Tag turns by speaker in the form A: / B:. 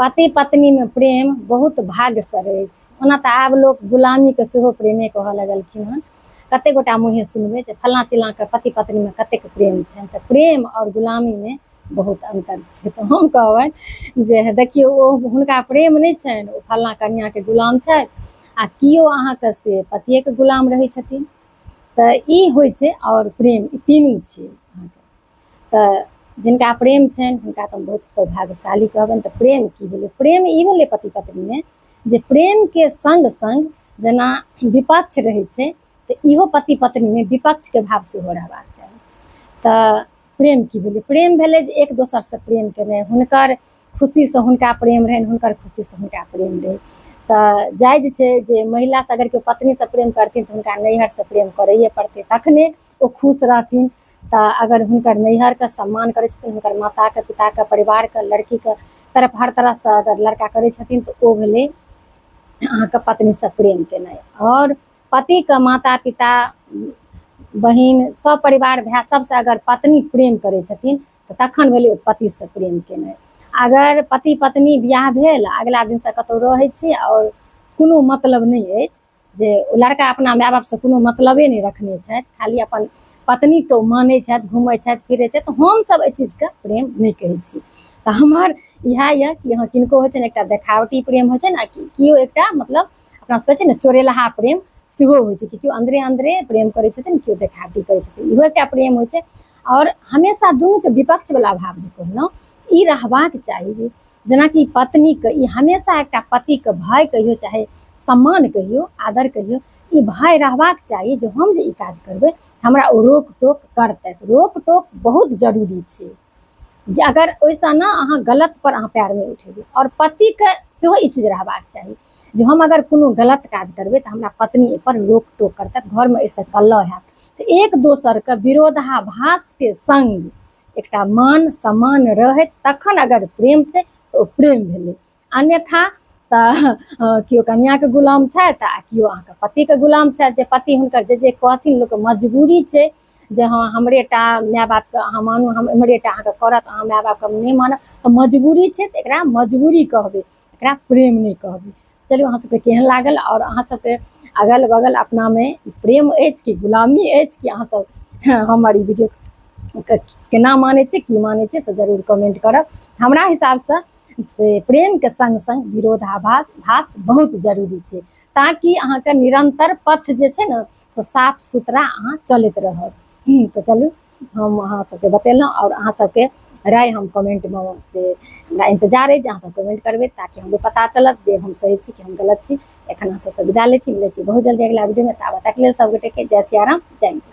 A: पति पत्नीमे प्रेम बहुत भाग्यसँ रहै छै। ओना तऽ आब लोक गुलामीके सेहो प्रेमे कहऽ लगलखिन हन। कतेक गोटा मुँहे सुनबै जे फल्लाँ चिल्लाँके पति पत्नीमे कतेक प्रेम छनि, तऽ प्रेम आओर गुलामीमे बहुत अन्तर छै। तऽ हम कहबनि जे देखियौ ओ हुनका प्रेम नहि छनि, ओ फल्लाँ कनिआँके गुलाम छथि, आ केओ अहाँके से पतिएके गुलाम रहै छथिन। तऽ ई होइ छै आओर प्रेम ई तीनू छियै अहाँके। तऽ जिनका प्रेम छनि हुनका तऽ हम बहुत सौभाग्यशाली कहबनि। तऽ प्रेम की भेलै? प्रेम ई भेलै पति पत्नीमे जे प्रेमके सङ्ग सङ्ग जेना विपक्ष रहै छै, तऽ इहो पति पत्नीमे विपक्षके भाव सेहो रहबाक चाही। तऽ प्रेम की भेलै? प्रेम भेलै जे एक दोसरसँ प्रेम केनाइ, हुनकर खुशीसँ हुनका प्रेम रहनि, हुनकर खुशीसँ हुनका प्रेम रहै। तऽ जायज छै जे महिलासँ अगर केओ पत्नीसँ प्रेम करथिन तऽ हुनका नैहरसँ प्रेम करैए पड़तै, तखने ओ खुश रहथिन। तऽ अगर हुनकर नैहरके सम्मान करै छथिन, हुनकर माताके पिताके परिवारके लड़कीके तरफ हर तरहसँ अगर लड़का करै छथिन, तऽ ओ भेलै अहाँके पत्नीसँ प्रेम केनाइ। आओर पतिके माता पिता बहिन सब परिवार भाय सबसँ अगर पत्नी प्रेम करै छथिन तऽ तखन भेलै ओ पतिसँ प्रेम केनाइ। अगर पति पत्नी बियाह भेल, अगिला दिनसँ कतहु रहै छी आओर कोनो मतलब नहि अछि, जे ओ लड़का अपना माय बापसँ कोनो मतलबे नहि रखने छथि, खाली अपन पत्नीके ओ मानै छथि, घूमै छथि फिरै छथि, तऽ हमसब एहि चीजके प्रेम नहि कहै छी। तऽ हमर इएह यऽ कि अहाँ किनको होइ छै ने एकटा देखावटी प्रेम होइ छै ने, कि केओ एकटा मतलब अपना सबके छै ने चोरेलहा प्रेम सेहो होइ छै, कि केओ अन्दरे अन्दरे प्रेम करै छथिन, केओ देखावटी करै छथिन, इहो एकटा प्रेम होइ छै। आओर हमेशा दुनूके विपक्षवला भाव जे कहलहुँ ई रहबाक चाही, जे जेनाकि पत्नीके ई हमेशा एकटा पतिके भय कहियौ चाहे सम्मान कहियौ आदर कहियौ, ई भय रहबाक चाही जे हम जे ई काज करबै हमरा ओ रोक टोक करतै। रोक टोक बहुत जरूरी छै, जे अगर ओहिसँ ने अहाँ गलत पर अहाँ पैर नहि उठेबै। आओर पतिके सेहो ई चीज रहबाक चाही जे हम अगर कोनो गलत काज करबै तऽ हमरा पत्नी एहिपर रोक टोक करतै, घरमे एहिसँ कलह हैत। तऽ एक दोसरके विरोधाभासके सङ्ग एकटा मान सम्मान रहैत तखन अगर प्रेम छै तऽ ओ प्रेम भेलै, अन्यथा तऽ केओ कनिआँके गुलाम छथि आ केओ अहाँके पतिके गुलाम छथि, जे पति हुनकर जे जे कहथिन लोकके मजबूरी छै जे हँ हमरे टा माय बापके अहाँ मानू, हम हमरे टा अहाँके करत, अहाँ माय बापके नहि मानब, तऽ मजबूरी छै, तऽ एकरा मजबूरी कहबै, एकरा प्रेम नहि कहबै। चलू अहाँ सबके केहन लागल आओर अहाँ सबके अगल बगल अपनामे प्रेम अछि कि गुलामी अछि, कि अहाँ सब हमर ई वीडियो केना मानै छियै की मानै छियै से जरूर कमेंट करब। हमरा हिसाबसँ से प्रेमके सङ्ग सङ्ग विरोधाभास भास बहुत जरूरी छै, ताकि अहाँके निरन्तर पथ जे छै ने से साफ सुथरा अहाँ चलैत रहब। तऽ चलू हम अहाँ सबके बतेलहुँ आओर अहाँ सबके राय हम कमेंटमे से हमरा इंतजार अछि जे अहाँ सब कमेंट करबै, ताकि हमरो पता चलत जे हम सही छी कि हम गलत छी। एखन अहाँ सबसँ विदा लै छी, मिलै छी बहुत जल्दी अगिला वीडियोमे। ताबत तक लेल सब गोटेके जय सियाराम, जय हिन्द।